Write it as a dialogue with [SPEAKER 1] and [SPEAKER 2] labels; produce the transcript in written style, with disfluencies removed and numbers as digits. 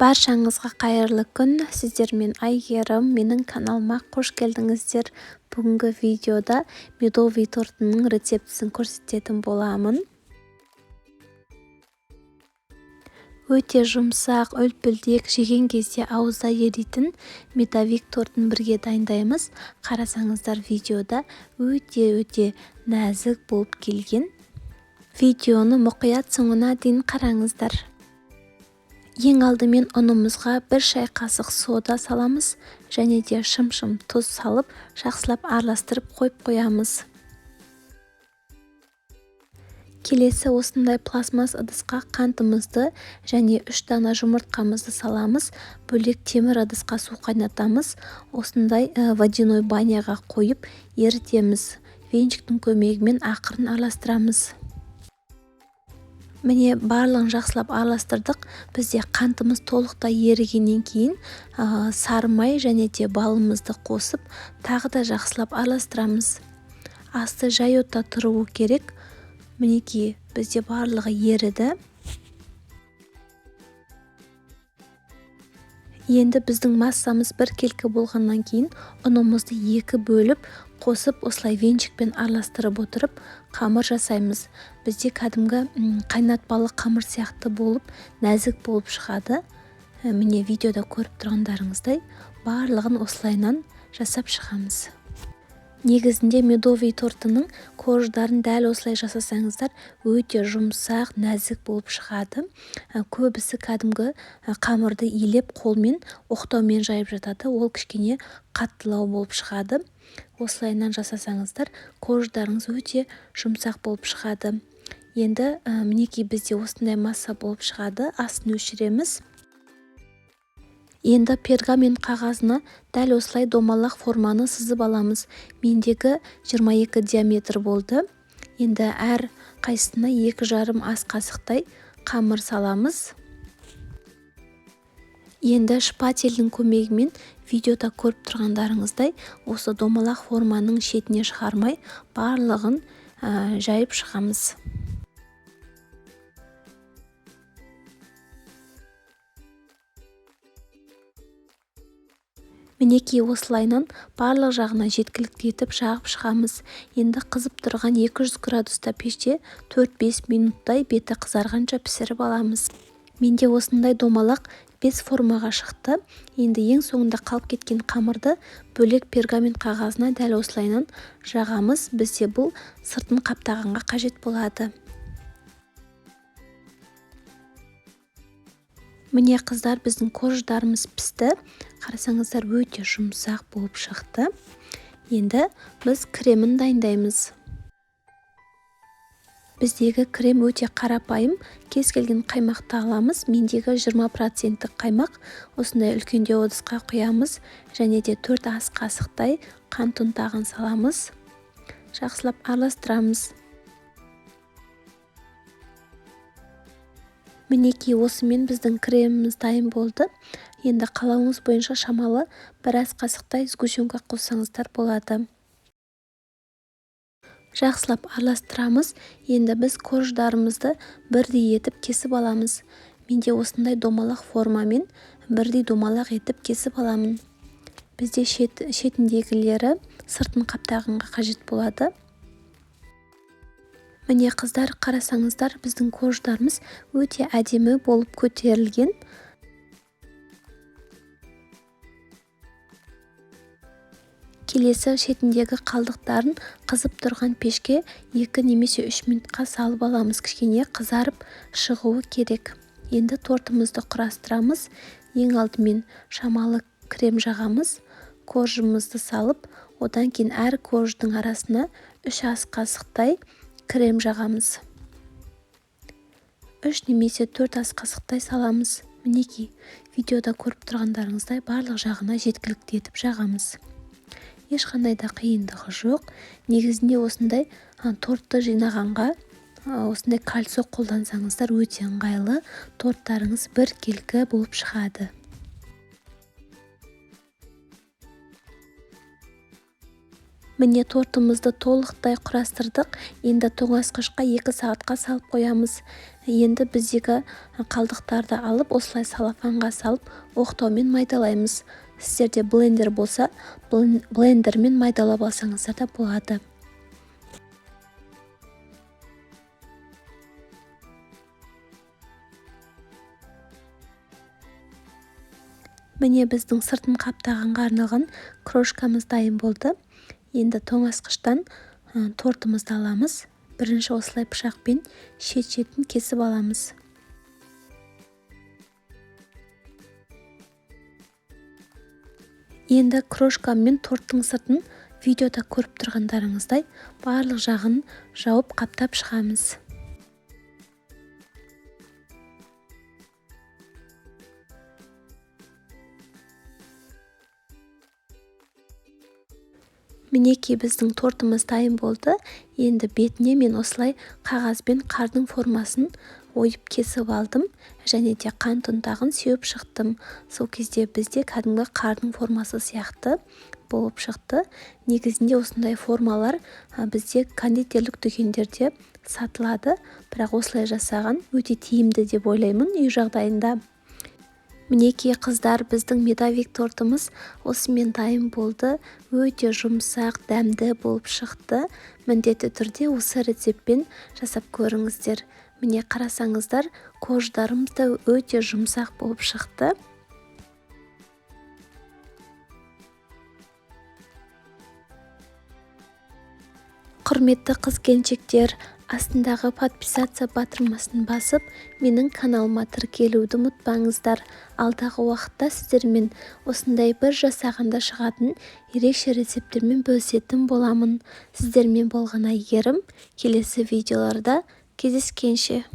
[SPEAKER 1] Баршаңызға қайырлы күн! Сіздермен Әйгерім. Менің каналыма қош келдіңіздер. Бүгінгі видеода медовый тортының рецептісін көрсететін боламын. Өте жұмсақ, үлпілдек, жеген кезде ауызда еритін медовик тортын бірге дайындаймыз. Қарасаңыздар, видеода өте-өте нәзік болып келген. Видеоны мұқият соңына дейін қараңыздар. Ең алдымен ұнымызға 1 шай қасық сода саламыз және де шым-шым тұз салып, жақсылап араластырып қойып қоямыз. Келесі осындай пластмасс ыдысқа қантымызды және 3 дана жұмыртқамызды саламыз. Бөлек темір ыдысқа су қайнатамыз. Осындай водяной баняға қойып ерітеміз. Венчиктің көмегімен ақырын араластырамыз. Міне, барлығын жақсылап араластырдық. Бізде қантымыз толықтай ерігеннен кейін сары май және де балымызды қосып, тағы да жақсылап араластырамыз. Асты жай отта тұруы керек. Мінекей, бізде барлығы еріді. Енді біздің массамыз біркелкі болғаннан кейін ұнымызды 2 бөліп қосып, осылай венчикпен араластырып отырып қамыр жасаймыз. Бізде кәдімгі қайнатпалы қамыр сияқты болып, нәзік болып шығады. Міне, видеода көріп тұрғандарыңыздай барлығын осылайынан жасап шығамыз. Негізінде медовый тортының корждарын дәл осылай жасасаңыздар, өте жұмсақ, нәзік болып шығады. Көбісі кәдімгі қамырды илеп қолмен оқтаумен жайып жатады, ол кішкене қаттылау болып шығады. Осылайынан жасасаңыздар, корждарыңыз өте жұмсақ болып шығады. Енді мінекей, бізде осындай масса болып шығады. Астын өшіреміз. Енді пергамент қағазына дәл осылай домалақ форманы сызып аламыз. Мендегі 22 диаметр болды. Енді әр қайсысына екі жарым ас қасықтай қамыр саламыз. Енді шпательдің көмегімен видеода көріп тұрғандарыңыздай осы домалақ форманың шетіне шығармай барлығын жайып шығамыз. Мінекей, осылайынан барлық жағына жеткілікті етіп жағып шығамыз. Енді қызып тұрған 200 градуста пеште 4-5 минуттай беті қызарғанша пісіріп аламыз. Менде осындай домалақ 5 формаға шықты. Енді ең соңында қалып кеткен қамырды бөлек пергамент қағазына дәл осылайынан жағамыз. Бізде бұл сыртын қаптағанға қажет болады. Міне, қыздар, біздің корждарымыз пісті. Қарасаңыздар, өте жұмсақ болып шықты. Енді біз кремін дайындаймыз. Біздегі крем өте қарапайым. Кез келген қаймақты аламыз. Мендегі 20%-тік қаймақ. Осындай үлкендеу ыдысқа құямыз. Және де 4 ас қасықтай қант ұнтағын саламыз. Жақсылап араластырамыз. Мінекей, осымен біздің креміміз дайын болды. Енді қалауыңыз бойынша шамалы бір ас қасықтай сгущенка қоссаңыздар болады. Жақсылап араластырамыз. Енді біз корждарымызды бірдей етіп кесіп аламыз. Менде осындай домалақ формамен бірдей домалақ етіп кесіп аламын. Бізде шетіндегілері сыртын қаптағанға қажет болады. Міне, қыздар, қарасаңыздар, біздің корждарымыз өте әдемі болып көтерілген. Келесі шетіндегі қалдықтарын қызып тұрған пешке 2 немесе 3 минутқа салып аламыз. Кішкене қызарып шығуы керек. Енді тортымызды құрастырамыз. Ең алдымен шамалы крем жағамыз, коржымызды салып, одан кейін әр корждың арасына 3 ас қасықтай крем жағамыз. 3 немесе 4 ас қасықтай саламыз. Мінекей, видеода көріп тұрғандарыңыздай барлық жағына жеткілікті етіп жағамыз. Ешқандай да қиындығы жоқ. Негізінде осындай тортты жинағанға осындай кольцо қолдансаңыздар өте ыңғайлы. Торттарыңыз біркелкі болып шығады. Міне, тортымызды толықтай құрастырдық. Енді тоңазытқышқа 2 сағатқа салып қоямыз. Енді біздегі қалдықтарды алып, осылай салафанға салып, оқтаумен майдалаймыз. Сіздерде блендер болса, блендермен майдалап алсаңыздар да болады. Міне, біздің сыртын қаптағанға арналған крошкамыз дайын болды. Енді тоңазытқыштан тортымызды аламыз. Бірінші осылай пышақпен шет-шетін кесіп аламыз. Енді крошкамен торттың сыртын видеода көріп тұрғандарыңыздай барлық жағын жауып қаптап шығамыз. Мінекей, біздің тортымыз дайын болды. Енді бетіне мен осылай қағазбен қардың формасын ойып кесіп алдым және де қант ұнтағын сеуіп шықтым. Сол кезде бізде кәдімгі қардың формасы сияқты болып шықты. Негізінде осындай формалар бізде кондитерлік дүкендерде сатылады, бірақ осылай жасаған өте тиімді деп ойлаймын үй жағдайында. Мінекей, қыздар, біздің медовик тортымыз осымен дайын болды. Өте жұмсақ, дәмді болып шықты. Міндетті түрде осы рецептпен жасап көріңіздер. Міне, қарасаңыздар, корждарымыз да өте жұмсақ болып шықты. Құрметті қыз-келіншектер, астындағы подписаться батырмасын басып, менің каналыма тіркелуді ұмытпаңыздар. Алдағы уақытта сіздермен осындай бір жасағанда шығатын ерекше рецепттермен бөлісетін боламын. Сіздермен болған Әйгерім. Келесі видеоларда кездескенше.